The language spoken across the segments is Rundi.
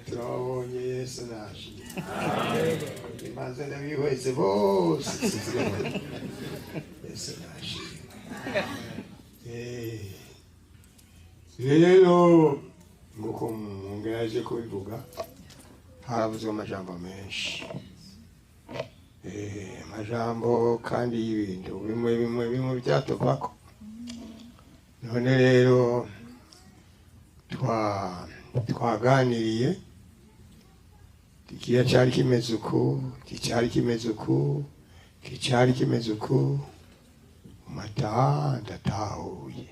Turababonye. Yesu nashimye. Imanza ndabihweze bose, sinzigabanya. Yesu nashimye. Rero nk'uko Mungu yaje kubivuga, haravuzwe amajambo menshi. Amajambo kandi y'ibintu bimwe bimwe bimwe byatuvako. None rero twaganiriye, ikiya cyari kimeze uku, kicyari kimeze uku, kicyari kimeze uku, mata ndatahuye.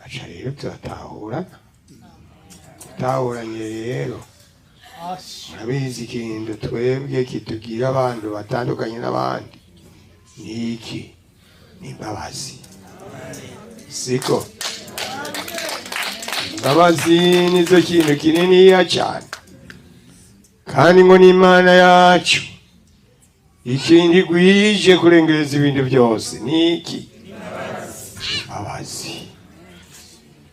Aca rero turatahurana. Tutahuranye rero, murabizi, ikintu twebwe kitugira abantu batandukanye n'abandi ni iki? Ni imbabazi, siko? Imbabazi nizo kintu kininiya cyane, kandi ngo n'Imana yacu ikindi igwije kurengereza ibintu byose ni iki? Imbabazi.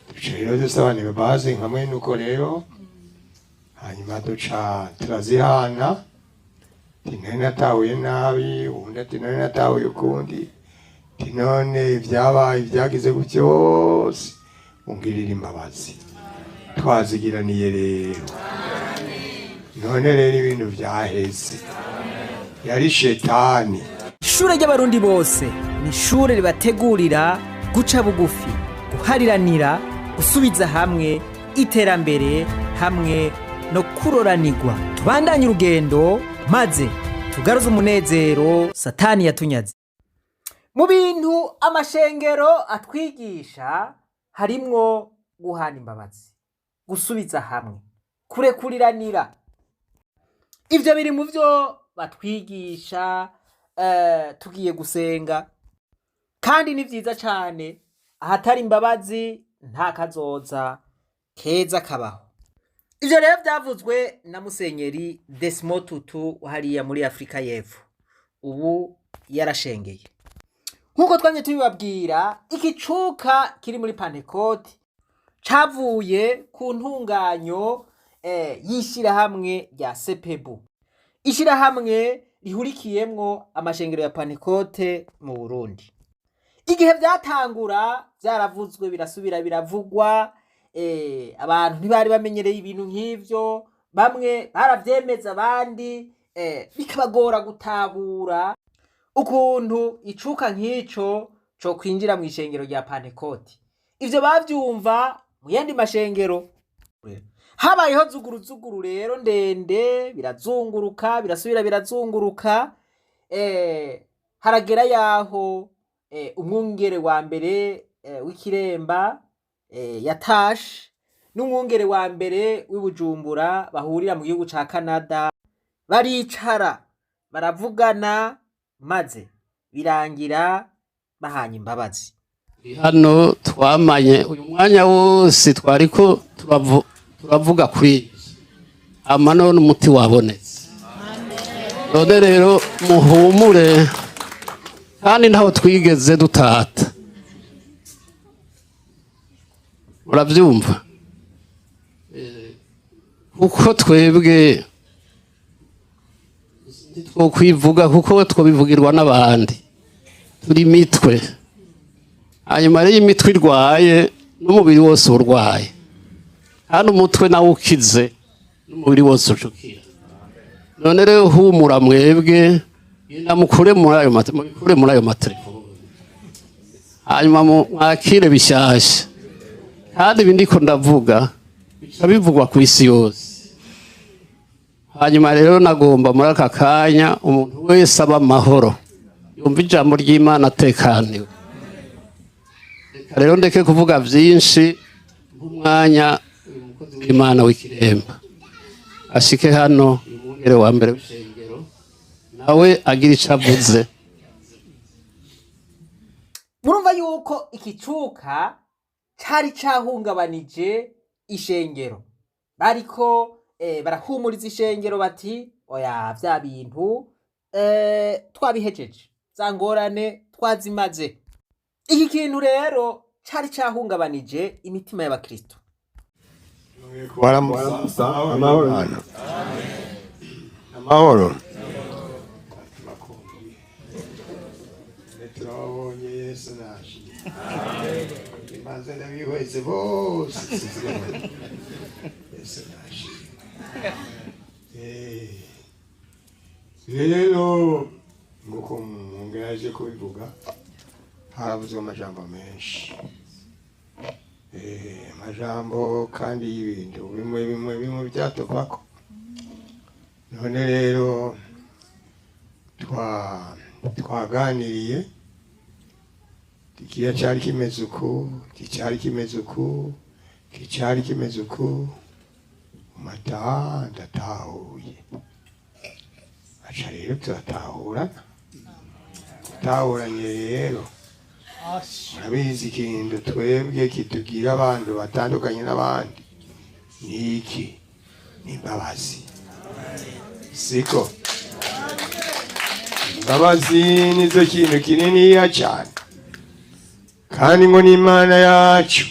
Duca rero dusabana imbabazi nkamwe, nuko rero hanyuma duca turazihana. Ati: "Nari natahuye nabi." Uwundi ati: "Nari natahuye ukundi." Ati: "None ibyabaye byagize gutyo byose, ungirira imbabazi." Twazigiraniye rero. None rero ibintu byaheze, yari shetani. Ishure ry'Abarundi bose ni ishure ribategurira guca bugufi, guhariranira, gusubiza hamwe, iterambere hamwe no kuroranirwa. Tubandanye urugendo maze tugaruze umunezero Satani yatunyaze. Mu bintu amashengero atwigisha harimwo guhana imbabazi, gusubiza hamwe, kurekuriranira. Ivyo biri mu vyo batwigisha tugiye gusenga, kandi ni vyiza cane. Ahatari imbabazi nta kazoza keza kabaho. Ivyo rero vyavuzwe na Musenyeri Desmond Tutu hariya muri Afurika y'Epfo, ubu yarashengeye. Nk'uko twamye tubibabwira, ikicuka kiri muri Pantekoti cavuye ku ntunganyo y'ishirahamwe rya Sepebu, ishirahamwe rihurikiyemwo amashengero ya Pantekote mu Burundi. Igihe vyatangura vyaravuzwe, birasubira biravugwa. Abantu ntibari bamenyereye ibintu nk'ivyo. Bamwe baravyemeza, abandi bikabagora gutahura ukuntu icuka nk'ico co kwinjira mu ishengero rya Pantekoti. Ivyo bavyumva mu yandi mashengero. Habayeho zuguruzuguru rero ndende, birazunguruka, birasubira birazunguruka. Haragera yaho umwungere wa mbere w'Ikiremba yatashe n'umwungere wa mbere w'Ibujumbura bahurira mu gihugu ca Canada, baricara baravugana, maze birangira bahanye imbabazi. Hano twamanye uyu mwanya wose, twariko turavuga kuri ibi, hama none umuti wabonetse. None rero muhumure, kandi ntaho twigeze dutata, urabyumva? Kuko twebwe ntitwokwivuga, kuko twobivugirwa n'abandi. Turi imitwe. Hanyuma rero imitwe irwaye, n'umubiri wose uba urwaye, kandi umutwe nawe ukize, n'umubiri wose ucukira. None rero humura mwebwe, genda mukure muri ayo mukure muri ayo matelefone, hanyuma mwakire bishyashya. Kandi ibi ndiko ndavuga bica bivugwa ku isi yose. Hanyuma rero nagomba muri aka kanya umuntu wese aba amahoro, yumva ijambo ry'Imana atekaniwe. Reka rero ndeke kuvuga byinshi, nk'umwanya uyu mukozi w'Imana w'Ikiremba ashike hano, uyu mwungere wa mbere w'ishengero, nawe agira ico avuze. Murumva yuko ikicuka cari cahungabanije ishengero. Bariko barahumuriza ishengero bati: "Oya, vya bintu twabihejeje, za ngorane twazimaze." Iki kintu rero cari cahungabanije imitima y'abakristo. Nongeye Waramutsa amahoro hano. Amahoro. Turabonye Yesu naje. Imanza ndabihweze bose. Yesu naje. Rero nk'uko mwungere yaje kubivuga, haravuzwe amajambo menshi. Amajambo kandi y'ibintu bimwe bimwe bimwe byatuvako. None rero twaganiriye ikiya cyari kimeze uku, icyari kimeze uku, icyari kimeze uku, mata ndatahuye. Aca rero turatahurana. Tutahuranye rero. Murabizi ikintu twebwe kitugira abantu batandukanye n'abandi ni iki? Ni imbabazi. Siko? Imbabazi nizo kintu kininiya cyane. Kandi ngo ni Imana yacu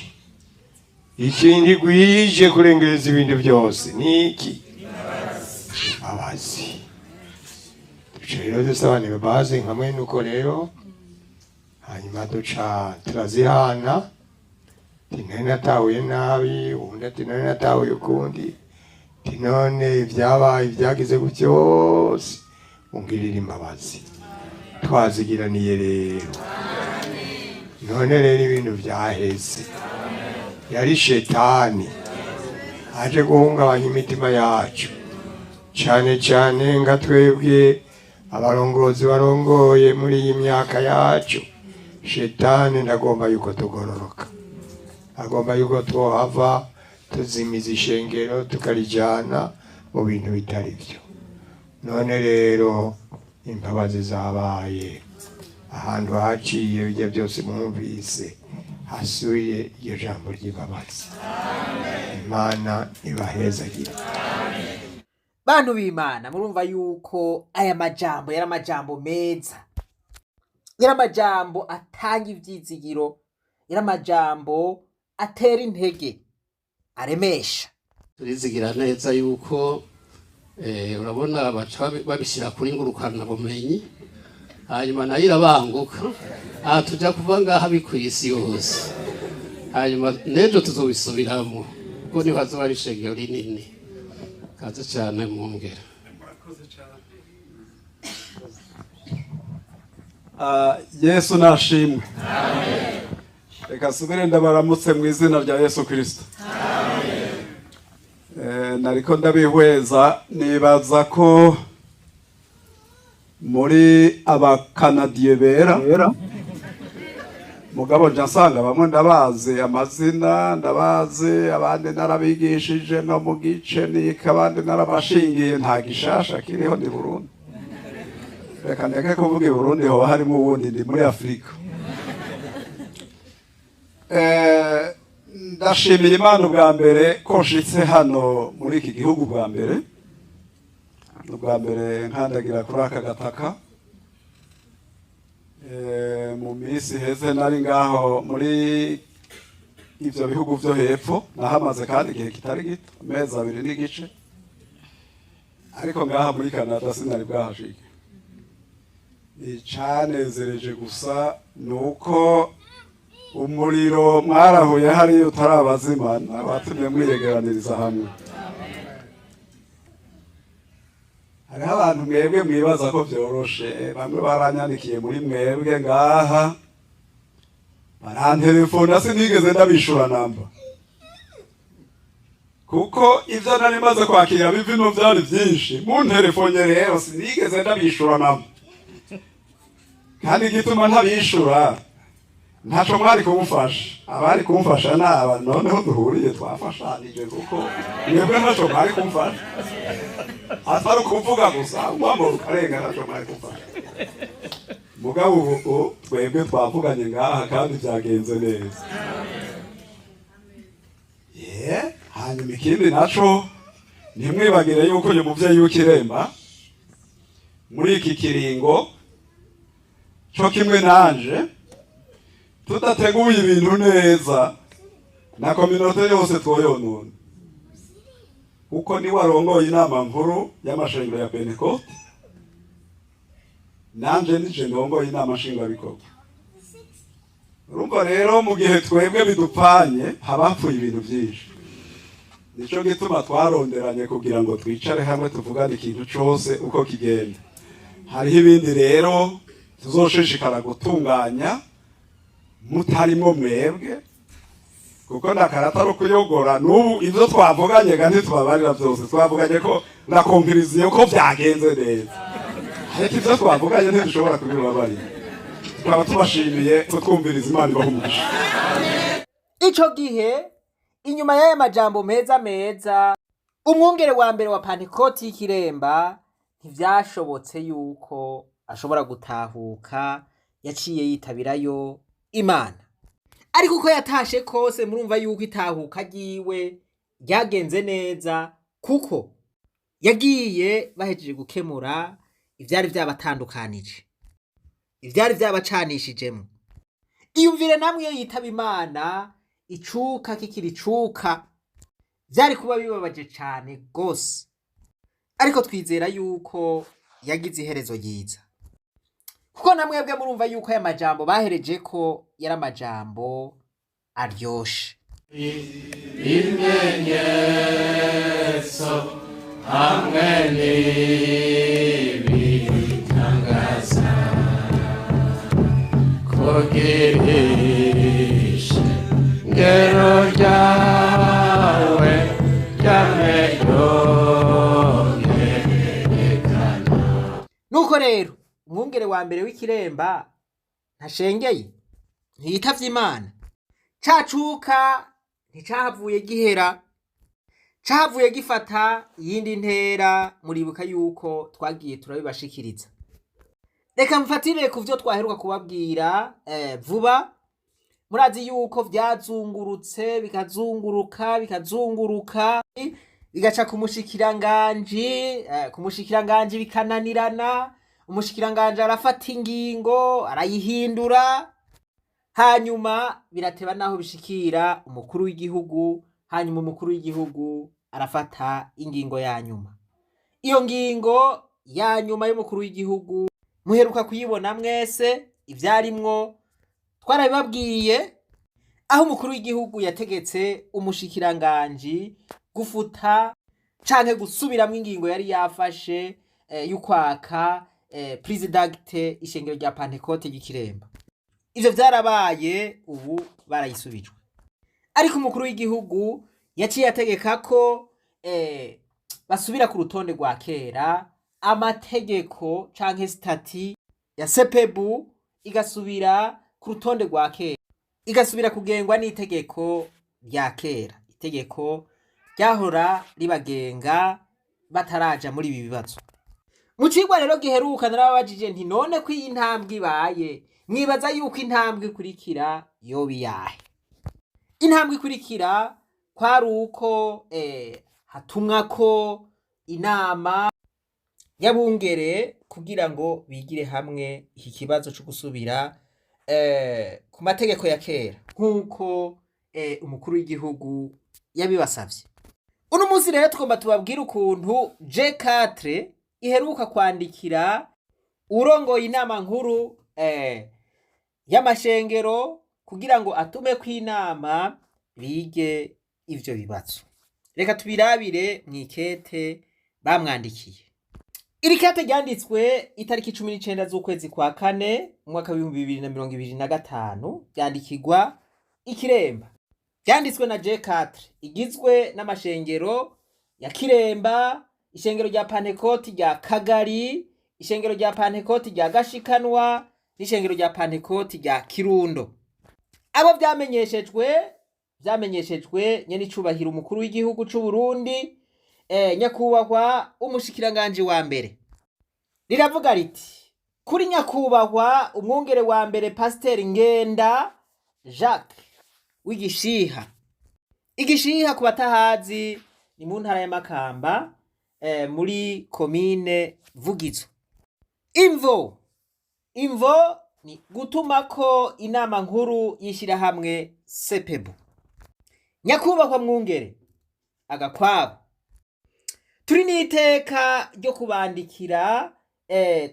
ikindi gwije kurengereza ibintu byose ni iki? Imbabazi. Duca rero dusabana imbabazi nka mwene uko rero, hanyuma duca turazihana, ati nari natahuye nabi, uwundi ati nari natahuye ukundi, ati none ibyabaye byagize gutyo byose ungirira imbabazi. Twazigiraniye rero. None rero ibintu byaheze. Yari shetani aje guhungabanya imitima yacu, cyane cyane nga twebwe abarongozi barongoye muri iyi myaka yacu. Shetani ndagomba yuko tugororoka, agomba yuko twohava tuzimiza ishengero tukarijana mu bintu bitari byo. None rero imbabazi zabaye ahantu haciye bijya byose mwumvise hasuye iryo jambo ry'imbabazi. Imana ibahezagire. Bantu b'Imana, murumva yuko aya majambo yari amajambo meza, yari amajambo atanga ivyizigiro, yari amajambo atera intege, aremesha. Turizigira neza yuko urabona baca babishyira kuri ngurukana bumenyi, hanyuma nayo irabanguka. Aha tuja kuva ngaha bikwisi yose, hanyuma n'ejo tuzobisubiramo kuko niho hazoba ari ishengero rinini. Kaze cyane mwongera. Yesu nashimwe. Reka subire ndabaramutse mu izina rya Yesu Kristo. Amen. Nariko ndabihweza nibaza ko muri abakanadiye bera, mugabo nja nsanga bamwe ndabazi amazina, ndabazi abandi narabigishije no mu gice nika, abandi narabashingiye, nta gishasha kiriho ni Burundi. Reka ndeke kuvuga i Burundi hoba harimo ubundi, ndi muri Afrika. Ndashimira Imana ubwa mbere ko nshitse hano muri iki gihugu bwa mbere. Ubwa mbere nkandagira kuri aka gataka. Mu minsi iheze nari ngaho muri ivyo bihugu vyo hepfo, nahamaze kandi igihe kitari gito, amezi 2 n'igice. Ariko ngaha muri Canada sinari bwahashike. Icanezereje gusa nuko umuriro mwarahuye hariya utarabazimana, watumye mwiyegeraniriza hamwe. Hariho abantu mwebwe mwibaza ko vyoroshe, bamwe baranyandikiye muri mwebwe ngaha, barantelefona sinigeze ndabishura namba, kuko ivyo nari maze kwakira bivino vyari vyinshi. Muntelefone rero sinigeze ndabishura namba, kandi igituma ntabishura ntaco mwari kumufasha. Abari kumufasha naba noneho duhuriye twafashanije, kuko mwebwe ntaco mwari kumufasha, atari ukuvuga gusa wambo ukarenga, ntaco mwari kumufasha. Mugabo ubu twebwe twavuganye ngaha kandi vyagenze neza. Hanyuma ikindi naco ntimwibagire yuko uyu muvyeyi w'ikiremba muri iki kiringo co kimwe nanje tudateguye ibintu neza na kominote yose twoyonona. Kuko niwe arongoye inama nkuru y'amashengero ya Pentecote, nanje nije ndongoye inama nshingwabikorwa. Urumva rero mu gihe twebwe bidupfanye haba hapfuye ibintu byinshi. Nico gituma twaronderanye kugira ngo twicare hamwe tuvugane ikintu cose uko kigenda. Hariho ibindi rero tuzoshishikara gutunganya mutarimwo mwebwe, kuko ndakarata ro kuyogora n'ubu ivyo twavuganye ga ntitubabarira vyose. Twavuganye ko ndakonkiriziye ko vyagenze neza, ariko ivyo twavuganye ntidushobora kubibabarira. Tukaba tubashimiye kutwumviriza. Imana ibahe umugisha. Ico gihe, inyuma y'aya majambo meza meza, umwungere wa mbere wa Pantekoti y'Ikiremba ntivyashobotse yuko ashobora gutahuka, yaciye yitabirayo Imana. Ariko uko yatashe kose, murumva yuko itahuka ryiwe ryagenze neza, kuko yagiye bahejeje gukemura ivyari vyabatandukanije, ivyari vyabacanishijemwo. Iyumvire namwe iyo yitaba Imana icuka kikiri icuka, vyari kuba bibabaje cane gose. Ariko twizera yuko yagize iherezo ryiza, kuko namwebwe murumva yuko aya majambo bahereje ko yari amajambo aryoshe. Ibimenyetso hamwe n'ibitangaza kugirishe ngero ryawe ryame. Nuko rero umwungere wa mbere w'Ikiremba ntashengeye, ntiyitavye Imana. Ca cuka nticahavuye gihera, cahavuye gifata iyindi ntera. Muribuka yuko twagiye turabibashikiriza. Reka mfatire ku vyo twaheruka kubabwira vuba. Murazi yuko vyazungurutse, bikazunguruka, bikazunguruka, bigaca ku mushikiranganji, ku mushikiranganji bikananirana. Umushikiranganji arafata ingingo, arayihindura, hanyuma birateba naho bishikira umukuru w'igihugu. Hanyuma umukuru w'igihugu arafata ingingo ya nyuma. Iyo ngingo ya nyuma y'umukuru w'igihugu muheruka kuyibona mwese, ivyarimwo twarabibabwiye, aho umukuru w'igihugu yategetse umushikiranganji gufuta canke gusubiramwo ingingo yari yafashe y'ukwaka prise d'acte ishengero rya Pantekote ry'Ikiremba. Ivyo vyarabaye, ubu barayisubijwe. Ariko umukuru w'igihugu yaciye ategeka ko basubira ku rutonde rwa kera, amategeko canke statuts ya CEPEBU igasubira ku rutonde rwa kera, igasubira kugengwa n'itegeko rya kera, itegeko ryahora ribagenga bataraja muri ibi bibazo. Mu cigwa rero giheruka narababajije nti: "None ko iyi ntambwe ibaye, mwibaza yuko intambwe ikurikira yoba iyahe?" Intambwe ikurikira kwari uko hatumwa ko inama y'abungere kugira ngo bigire hamwe iki kibazo co gusubira ku mategeko ya kera nk'uko umukuru w'igihugu yabibasavye. Uno munsi rero tugomba tubabwire ukuntu G4 iheruka kwandikira urongoye inama nkuru y'amashengero kugira ngo atume kw'inama bige ivyo bibazo. Reka tubirabire mw'ikete bamwandikiye. Iri kete ryanditswe itariki 19 z'ukwezi kwa kane umwaka w'2025, ryandikirwa Ikiremba. Ryanditswe na G4 igizwe n'amashengero ya Kiremba, ishengero rya Pantekoti rya Kagari, ishengero rya Pantekoti rya Gashikanwa n'ishengero rya Pantekoti rya Kirundo. Abo vyamenyeshejwe nyenicubahiro umukuru w'igihugu c'u Burundi, nyakubahwa umushikiranganji wa mbere. Riravuga riti: "Kuri nyakubahwa umwungere wa mbere Pasiteri Ngenda Jacques w'Igishiha." Igishiha, ku batahazi, ni mu ntara ya Makamba, muri komine Vugizo. Imvo ni gutumako inama nkuru y'ishirahamwe CEPEBU. Nyakubahwa mwungere, agakwabo. Turi n'iteka ryo kubandikira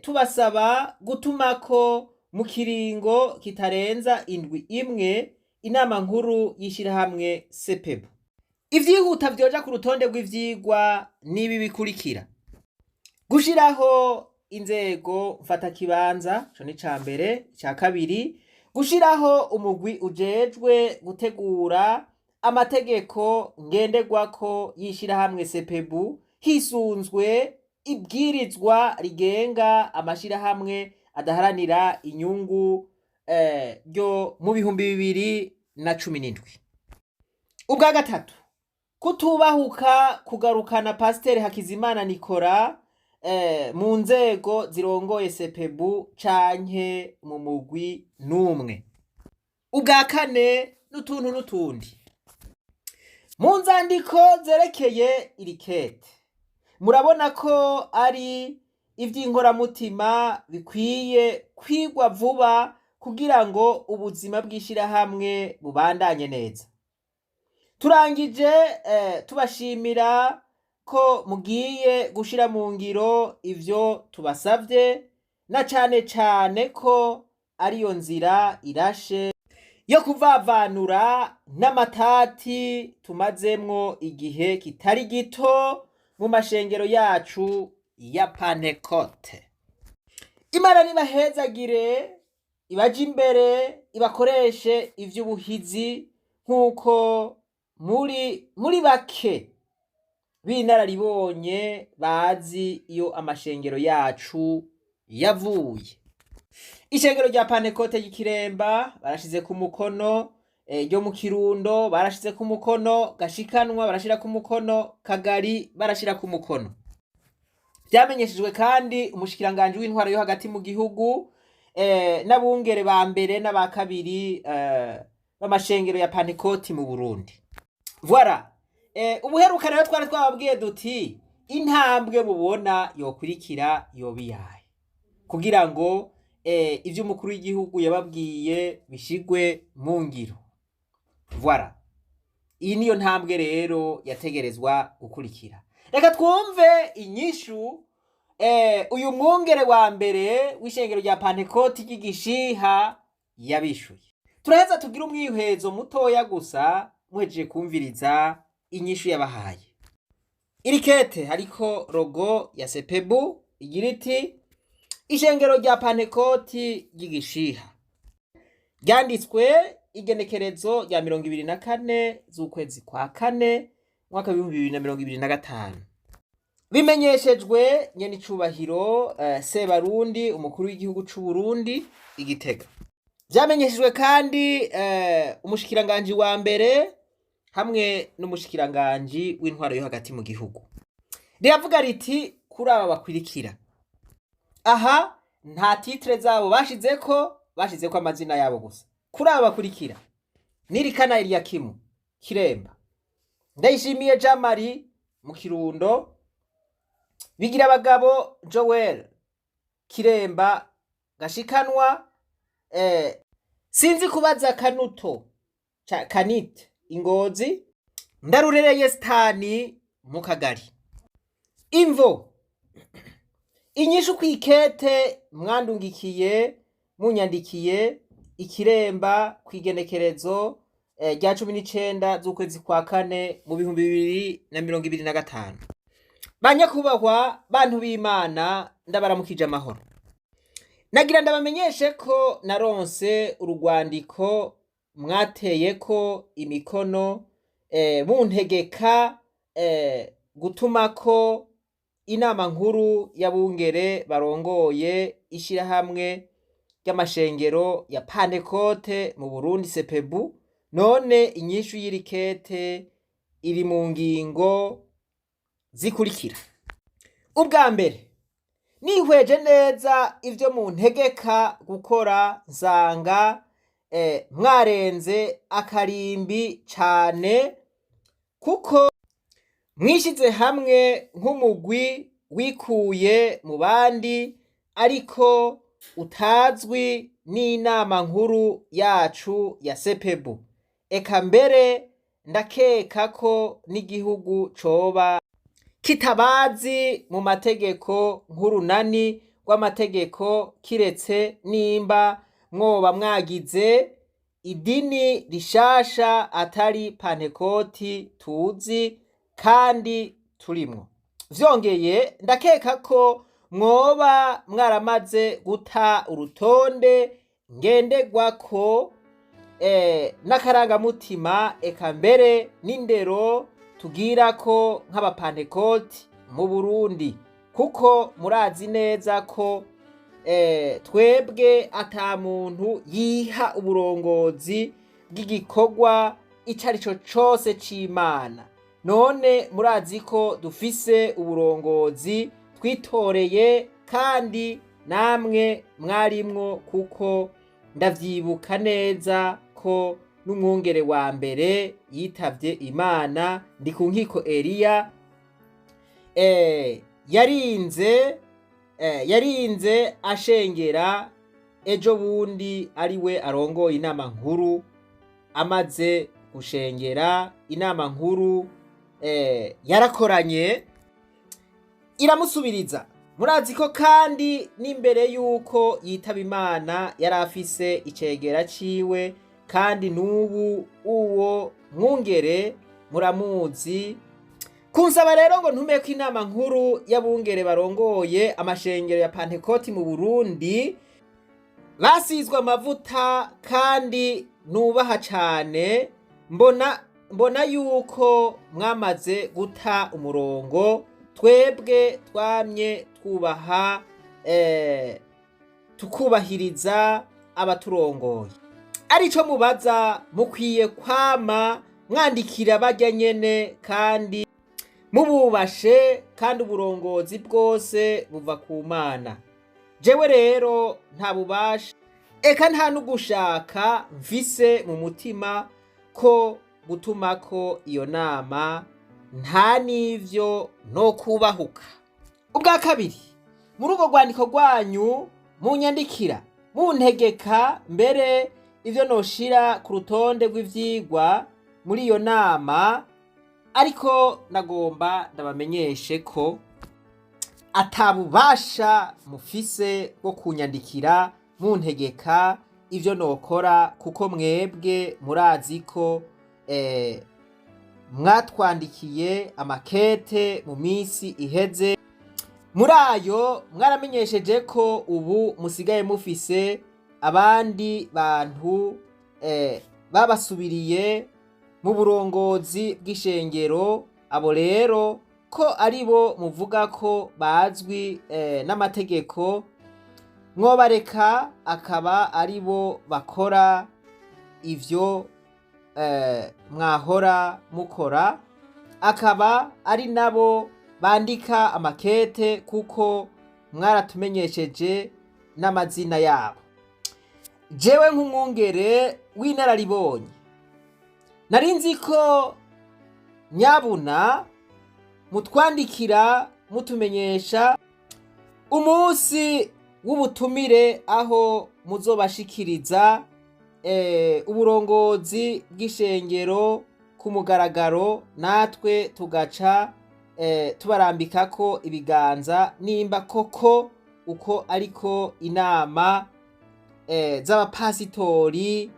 tubasaba gutumako mu kiringo kitarenza indwi imwe inama nkuru y'ishirahamwe sepebu. Ivyihuta vyoja ku rutonde rw'ivyigwa n'ibi bikurikira: gushiraho inzego mfatakibanza, ico ni ica mbere. Ica kabiri, gushiraho umugwi ujejwe gutegura amategeko ngenderwako y'ishirahamwe sepebu hisunzwe ibwirizwa rigenga amashirahamwe adaharanira inyungu ryo mu 2017. Ubwa gatatu, kutubahuka kugarukana Pasiteri Hakizimana Nikora mu nzego zirongoye sepebu canke mu mugwi n'umwe. Ubwa kane, n'utuntu n'utundi. Mu nzandiko zerekeye iri kete, murabona ko ari ivy'inkoramutima bikwiye kwigwa vuba kugira ngo ubuzima bw'ishirahamwe bubandanye neza. Turangije tubashimira ko mugiye gushira mu ngiro ivyo tubasavye, na cane cane ko ariyo nzira irashe yo kuvavanura n'amatati tumazemwo igihe kitari gito mu mashengero yacu ya Pantekote. Imana nibahezagire, ibaje imbere, ibakoreshe ivy'ubuhizi nk'uko muri bake b'inararibonye bazi iyo amashengero yacu yavuye. Ishengero rya Pantekote y'Ikiremba barashize ku mukono, ryo mu Kirundo barashize ku mukono, Gashikanwa barashira ku mukono, Kagari barashira ku mukono. Vyamenyeshejwe kandi umushikiranganji w'intwaro yo hagati mu gihugu n'abungere ba mbere n'aba kabiri b'amashengero ya Pantekoti mu Burundi. Voilà. Ubuheruka rero twari twababwiye duti intambwe mubona yokurikira yoba iyahe kugira ngo ivyo umukuru w'igihugu yababwiye bishigwe mu ngiro. Voilà. Iyi niyo ntambwe rero yategerezwa gukurikira. Reka twumve inyishu uyu mwungere wa mbere w'ishengero rya Pantekoti ry'Igishiha yabishuye. Turaheza tugire umwihwezo mutoya gusa muhejeje kumviriza inyishu yabahaye. Iri kete hariko logo ya sepebu igira iti: ishengero rya Pantekoti ry'Igishiha, ryanditswe igenekerezo rya 24 z'ukwezi kwa kane mwaka w'2025. Bimenyeshejwe nyenicubahiro Sebarundi umukuru w'igihugu c'u Burundi Igitega. Vyamenyeshejwe kandi umushikiranganji wa mbere hamwe n'umushikiranganji w'intwaro yo hagati mu gihugu. Riravuga riti kuri aba bakurikira. Aha nta titre zabo bashizeko, bashizeko amazina yabo gusa. Kuri aba bakurikira: Nirikana Eliakimu Kiremba, Ndayishimiye Jean Marie mu Kirundo, Bigira abagabo Joel Kiremba Gashikanwa, sinzi kubaza Kanuto Kanite Ingozi, Ndarurereye Stani mu Kagari. Imvo: inyishu kw'ikete mwandungikiye munyandikiye Ikiremba kw'igenekerezo rya 19 z'ukwezi kwa kane mu 2025. Banyakubahwa bantu b'Imana, ndabaramukije amahoro. Nagira ndabamenyeshe ko naronse urugwandiko mwateyeko imikono muntegeka gutumako inama nkuru y'abungere barongoye ishirahamwe ry'amashengero ya Pantekote mu Burundi sepebu. None inyishu y'iri kete iri mu ngingo zikurikira. Ubwa mbere, nihweje neza ivyo muntegeka gukora nsanga mwarenze akarimbi cane, kuko mwishize hamwe nk'umugwi wikuye mu bandi ariko utazwi n'inama nkuru yacu ya sepebu. Eka mbere ndakeka ko n'igihugu coba Kitabazi mu mategeko nk'urunani rw'amategeko, kiretse nimba mwoba mwagize idini rishasha atari Pantekoti tuzi kandi turimwo. Vyongeye, ndakeka ko mwoba mwaramaze guta urutonde ngenderwako n'akarangamutima, eka mbere n'indero tugirako nk'Abapantekoti mu Burundi, kuko murazi neza ko twebwe ata muntu yiha uburongozi bw'igikorwa ico ari cyo cose c'Imana. None murazi ko dufise uburongozi twitoreye, kandi namwe mwarimwo, kuko ndavyibuka neza ko n'umwungere wa mbere yitavye Imana, ndi ku nkiko Eliya, yarinze ashengera ejo bundi ari we arongoye inama nkuru. Amaze gushengera, inama nkuru yarakoranye iramusubiriza. Murazi ko kandi n'imbere y'uko yitaba Imana yari afise icegera ciwe, kandi n'ubu uwo mwungere muramuzi. Kunsaba rero ngo ntumeko inama nkuru y'abungere barongoye amashengero ya Pantekoti mu Burundi basizwe amavuta kandi nubaha cane, mbona yuko mwamaze guta umurongo twebwe twamye twubaha, tukubahiriza abaturongoye. Arico mubaza, mukwiye kwama mwandikira barya nyene kandi mububashe, kandi uburongozi bwose buva ku Mana. Jewe rero nta bubasha, eka nta n'ugushaka mfise mu mutima ko gutumako iyo nama, nta n'ivyo no kubahuka. Ubwa kabiri, muri urwo rwandiko rwanyu munyandikira muntegeka mbere ivyo noshira ku rutonde rw'ivyigwa muri iyo nama, ariko nagomba ndabamenyeshe ko atabubasha mufise bwo kunyandikira muntegeka ivyo nokora, kuko mwebwe murazi ko mwatwandikiye amakete mu minsi iheze. Muri ayo mwaramenyesheje ko ubu musigaye mufise abandi bantu babasubiriye mu burongozi bw'ishengero. Abo rero ko ari bo muvuga ko bazwi n'amategeko, mwobareka akaba ari bo bakora ivyo mwahora mukora, akaba ari nabo bandika amakete, kuko mwaratumenyesheje n'amazina yabo. Jewe nk'umwungere w'inararibonye, nari nzi ko nyabuna mutwandikira mutumenyesha umunsi w'ubutumire aho muzobashikiriza uburongozi bw'ishengero ku mugaragaro, natwe tugaca tubarambikako ibiganza, nimba koko uko ariko inama z'abapasitori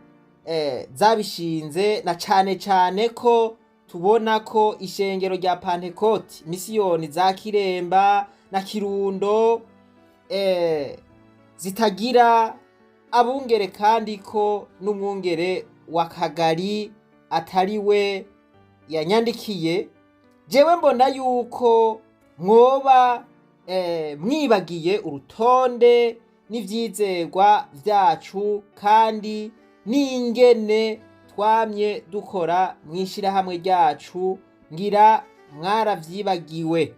zabishinze, na cane cane ko tubona ko ishengero rya Pantekoti misiyoni za Kiremba na Kirundo zitagira abungere, kandi ko n'umwungere wa Kagari atari we yanyandikiye. Jewe mbona yuko mwoba mwibagiye urutonde n'ivyizerwa vyacu kandi n'ingene twamye dukora mw'ishirahamwe ryacu, ngira mwaravyibagiwe.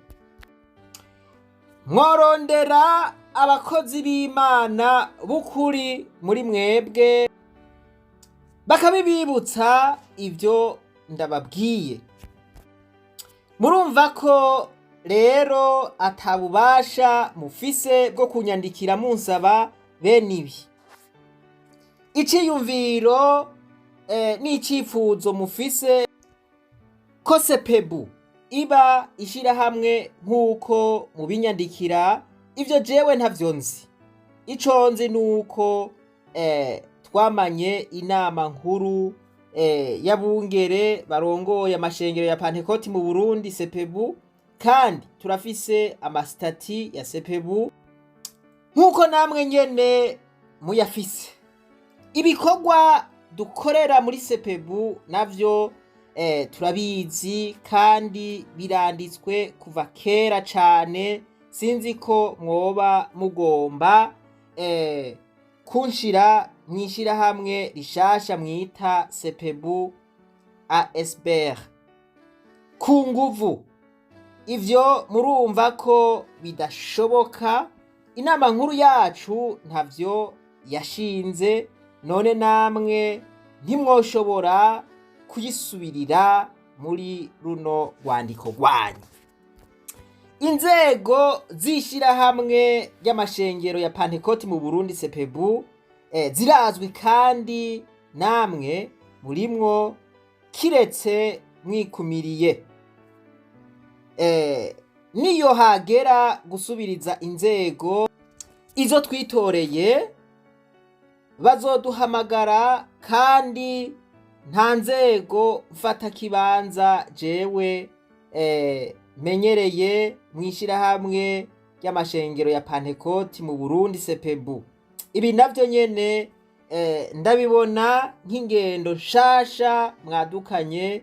Mworondera abakozi b'Imana b'ukuri muri mwebwe bakabibibutsa ibyo ndababwiye. Murumva ko rero atabubasha mufise bwo kunyandikira munsaba bene ibi. Iciyumviro n'icifuzo mufise ko sepebu Iba ishirahamwe nk'uko mubinyandikira, ivyo jewe ntavyo nzi. Ico nzi nuko twamanye inama nkuru y'abungere barongoye amashengero ya Pantekoti mu Burundi, Sepebu, kandi turafise amasitati ya Sepebu nk'uko namwe nyene muyafise. Ibikorwa dukorera muri Sepebu navyo turabizi kandi biranditswe kuva kera cane. Sinzi ko mwoba mugomba kunshira mw'ishirahamwe rishasha mwita Sepebu ASBR ku nguvu. Ivyo murumva ko bidashoboka. Inama nkuru yacu ntavyo yashinze, none namwe ntimwoshobora kuyisubirira muri runo rwandiko rwanyu. Inzego z'ishirahamwe ry'amashengero ya Pantekoti mu Burundi, Sepebu, zirazwi kandi namwe murimwo, kiretse mwikumiriye. Niyo hagera gusubiriza inzego izo twitoreye, bazoduhamagara, kandi nta nzego mfatakibanza jewe menyereye mw'ishirahamwe ry'amashengero ya Pantekoti mu Burundi, Sepebu. Ibi navyo nyene ndabibona nk'ingendo nshasha mwadukanye,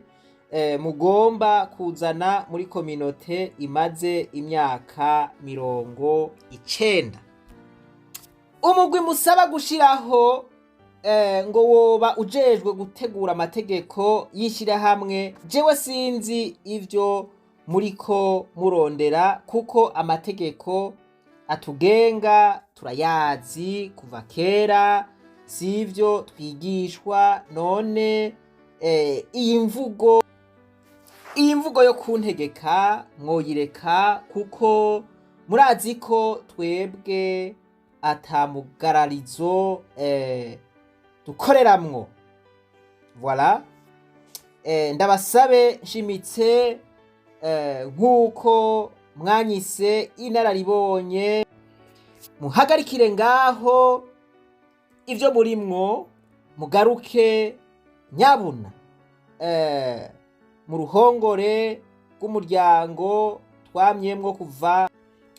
mugomba kuzana muri kominote imaze imyaka 90. Umugwi musaba gushiraho ngo woba ujejwe gutegura amategeko y'ishirahamwe, jewe sinzi ivyo muriko murondera, kuko amategeko atugenga turayazi kuva kera, sivyo twigishwa. None iyi mvugo yo kuntegeka mwoyireka, kuko murazi ko twebwe atamugararizo dukoreramwo. Voilà. Ndabasabe nshimitse, nk'uko mwanyise inararibonye, muhagarikire ngaho ivyo murimwo, mugaruke nyabuna mu ruhongore rw'umuryango twamyemwo kuva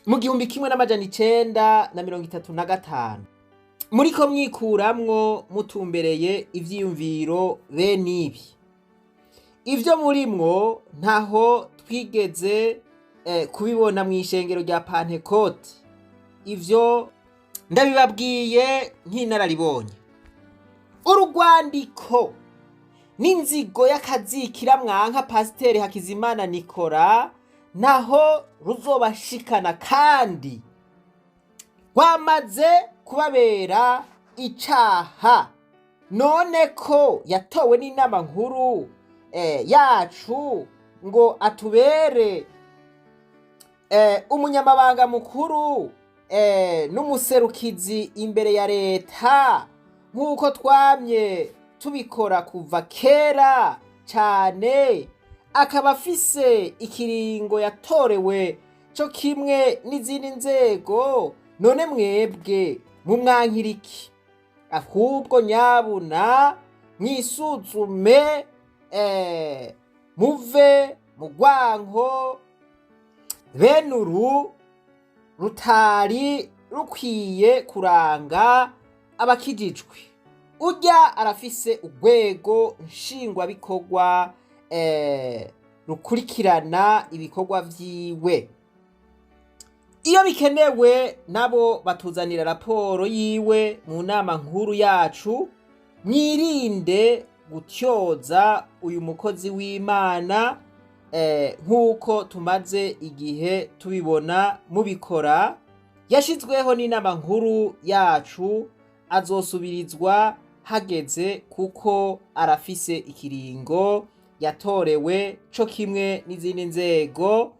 mu 1935. Muriko mwikuramwo mutumbereye ivyiyumviro bene ibi. Ivyo murimwo ntaho twigeze kubibona mw'ishengero rya Pantekoti. Ivyo ndabibabwiye nk'inararibonye. Urugwandiko n'inzigo y'akazikira mwanka Pasiteri Hakizimana Nikora naho ruzobashikana, kandi rwamaze kubabera icaha. None ko yatowe n'inama nkuru yacu ngo atubere umunyamabanga mukuru n'umuserukizi imbere ya leta, nk'uko twamye tubikora kuva kera cane, akaba afise ikiringo yatorewe co kimwe n'izindi nzego, none mwebwe mumwankira iki? Ahubwo nyabuna mwisuzume, muve mu rwanko bene uru rutari rukwiye kuranga abakijijwe. Urya arafise urwego nshingwabikorwa rukurikirana ibikorwa vyiwe. Iyo bikenewe nabo batuzanira raporo yiwe mu nama nkuru yacu. Mwirinde gutyoza uyu mukozi w'Imana, nk'uko tumaze igihe tubibona mubikora. Yashizweho n'inama nkuru yacu, azosubirizwa hageze, kuko arafise ikiringo yatorewe co kimwe n'izindi nzego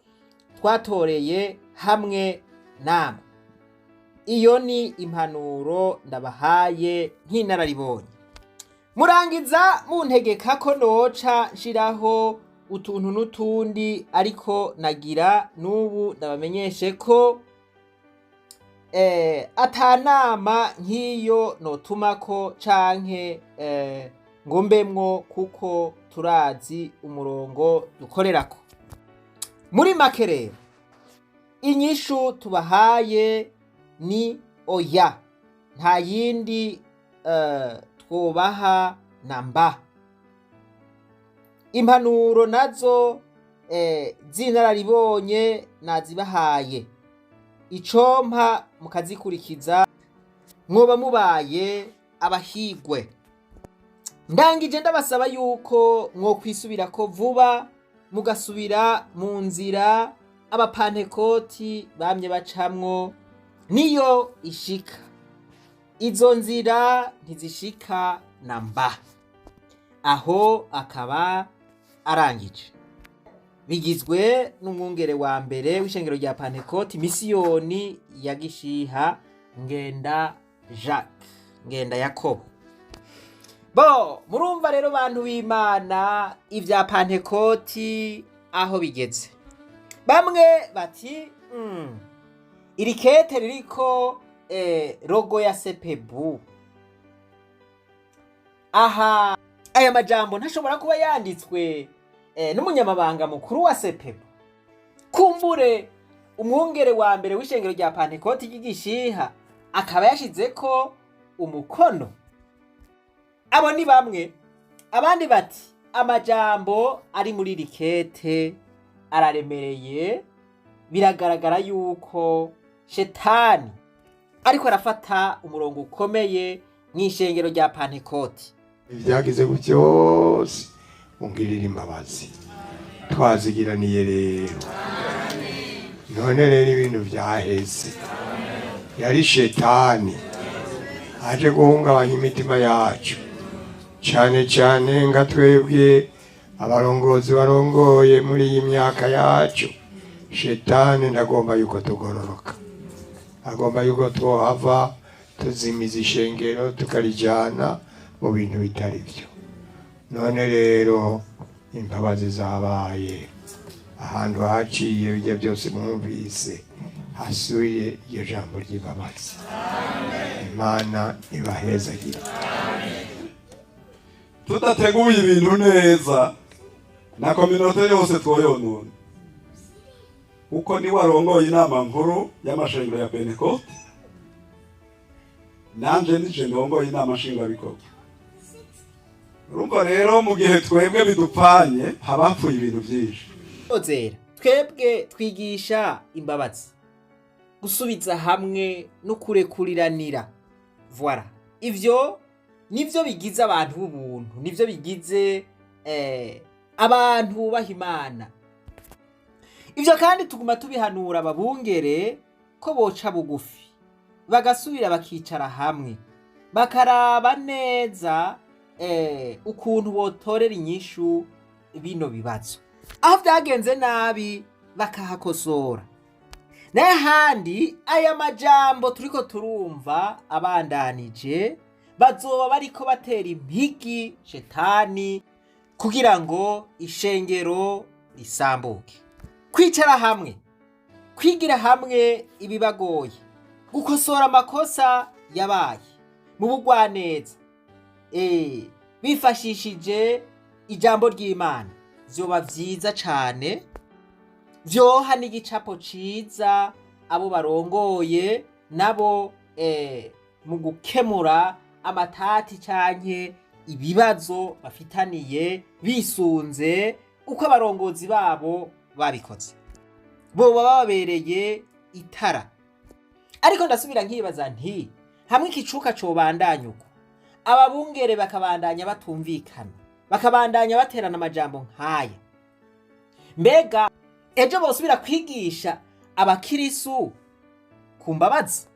twatoreye hamwe namwe. Iyo ni impanuro ndabahaye nk'inararibonye. Murangiza muntegeka ko noca nshiraho Utuntu n'utundi, ariko nagira n'ubu ndabamenyeshe ko atanama nk'iyo notumako canke ngo mbemwo, kuko turazi umurongo dukorerako. Muri make rero, inyishu tubahaye ni oya, nta yindi twobaha namba. Impanuro nazo z'inararibonye nazibahaye, icompa mukazikurikiza mwoba mubaye abahigwe. Ndangije ndabasaba yuko mwokwisubirako vuba, mugasubira mu nzira Abapantekoti bamye bacamwo, niyo ishika. Izo nzira ntizishika na mba. Aho akaba arangije. Bigizwe n'umwungere wa mbere w'ishengero rya Pantekoti, misiyoni ya Gishiha, Ngenda Jacques, Ngenda Yakobo. Bo murumva rero, bantu b'Imana, ibya Pantekoti aho bigeze. Bamwe bati iri kete ririko logo ya CEPEBU aha, aya majambo ntashobora kuba yanditswe n'umunyamabanga mukuru wa CEPEBU? Kumbure umwungere wa mbere w'ishengero rya Pantekoti ry'Igishiha akaba yashizeko umukono. Abo ni bamwe. Abandi bati amajambo ari muri iri kete araremereye, biragaragara yuko shetani ariko arafata umurongo ukomeye mu ishengero rya Pantekoti. Ibyagize byose ungirira imbabazi, twazigiraniye rero. None rero ibintu byaheze, yari shetani aje guhungabanya imitima yacu, cyane cyane nga twebwe abarongozi barongoye muri iyi myaka yacu. Shetani ndagomba yuko tugororoka, agomba yuko twohava tuzimiza ishengero, tukarijyana mu bintu bitari byo. None rero imbabazi zabaye, ahantu haciye bijya byose mwumvise hasuye iryo jambo ry'imbabazi. Imana ibahezagire. Tudateguye ibintu neza, na communauté yose twoyonona, kuko niwe arongoye inama nkuru y'amashengero ya Pentecote, nanje nije ndongoye inama nshingwabikorwa. Urumva rero, mu gihe twebwe bidupfanye, haba hapfuye ibintu byinshi. Ozera, twebwe twigisha imbabazi, gusubiza hamwe no kurekuriranira. Voilà, ivyo nivyo bigize abantu b'ubuntu, nivyo bigize abantu bubaha Imana. Ivyo kandi tuguma tubihanura ababungere ko boca bugufi, bagasubira bakicara hamwe, bakaraba neza ukuntu botorera inyishu bino bibazo, aho byagenze nabi bakahakosora. N'ahandi aya majambo turiko turumva abandanije, bazoba bariko batera impigi shetani kugira ngo ishengero risambuke. Kwicara hamwe, kwigira hamwe ibibagoye, gukosora amakosa yabaye mu bugwaneza bifashishije ijambo ry'Imana, vyoba vyiza cane, vyoha n'igicapo ciza abo barongoye nabo mu gukemura amatati canke ibibazo bafitaniye bisunze uko abarongozi babo babikoze, boba bababereye itara. Ariko ndasubira nkibaza nti hamwe ikicuka cobandanya uko, ababungere bakabandanya batumvikana, bakabandanya baterana amajambo nk'aya, mbega ejo bosubira kwigisha abakirisu ku mbabazi?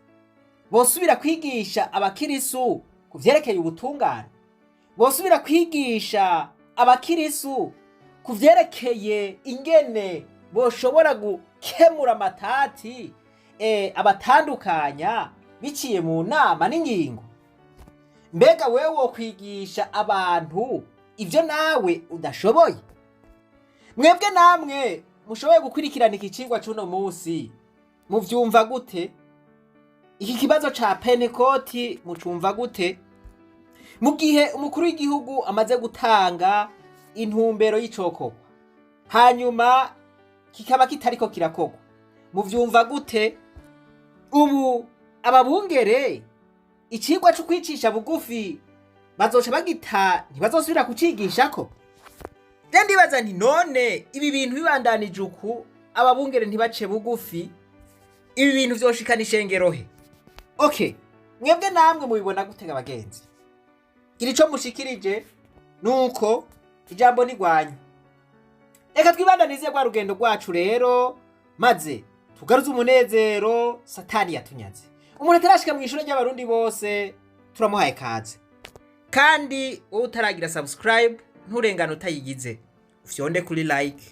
Bosubira kwigisha abakirisu ku vyerekeye ubutungane? Bosubira kwigisha abakirisu ku vyerekeye ingene boshobora gukemura amatati abatandukanya biciye mu nama n'ingingo? Mbega wewe wokwigisha abantu ivyo nawe udashoboye? Mwebwe namwe mushoboye gukurikirana iki cigwa c'uno munsi, muvyumva gute? Iki kibazo ca Pentekoti mucumva gute? Mu gihe umukuru w'igihugu amaze gutanga intumbero y'icokorwa, hanyuma kikaba kitariko kirakorwa, muvyumva gute? Ubu ababungere icigwa co kwicisha bugufi bazoca bagita, ntibazosubira kucigishako? Je ndibaza nti none ibi bintu bibandanije uku, ababungere ntibace bugufi, ibi bintu vyoshikana ishengero he? Okay, mwebwe namwe mubibona gutega abagenzi? Gira ico mushikirije, nuko ijambo ni rwanyu. Reka twibandanize rwa rugendo rwacu rero, maze tugaruze umunezero Satani yatunyaze. Umuntu atarashika mu ishure ry'Abarundi bose turamuhaye kaze, kandi wowe utaragira subscribe nturengane utayigize. Ufyonde kuri like,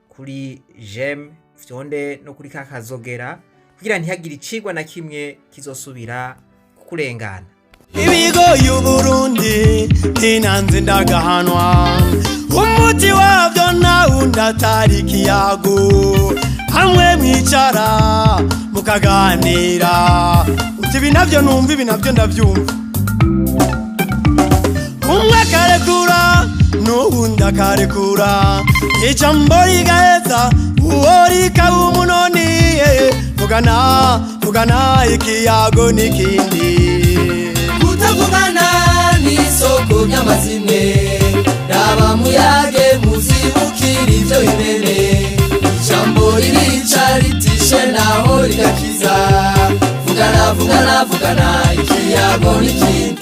kuri j'aime, ufyonde no kuri ka kazogera kugira ntihagire icigwa na kimwe kizosubira kukurengana. Ibigo y'Uburundi ntinanze ndagahanwa, umuti wabyo nawundi atari ikiyago, hamwe mwicara mukaganira uti ibi nabyo numva, ibi nabyo ndabyumva, umwe akarekura n'uwundi akarekura, ijambo rigaheza uwo rikaba umunoni. Vugana, vugana, ikiyago n'ikindi. Kutavugana n'isoko ry'amazimwe, raba muyage muzibukira ibyo bimene. Ijambo ririca ritishe naho rigakiza. Vugana, vugana, vugana, ikiyago n'ikindi.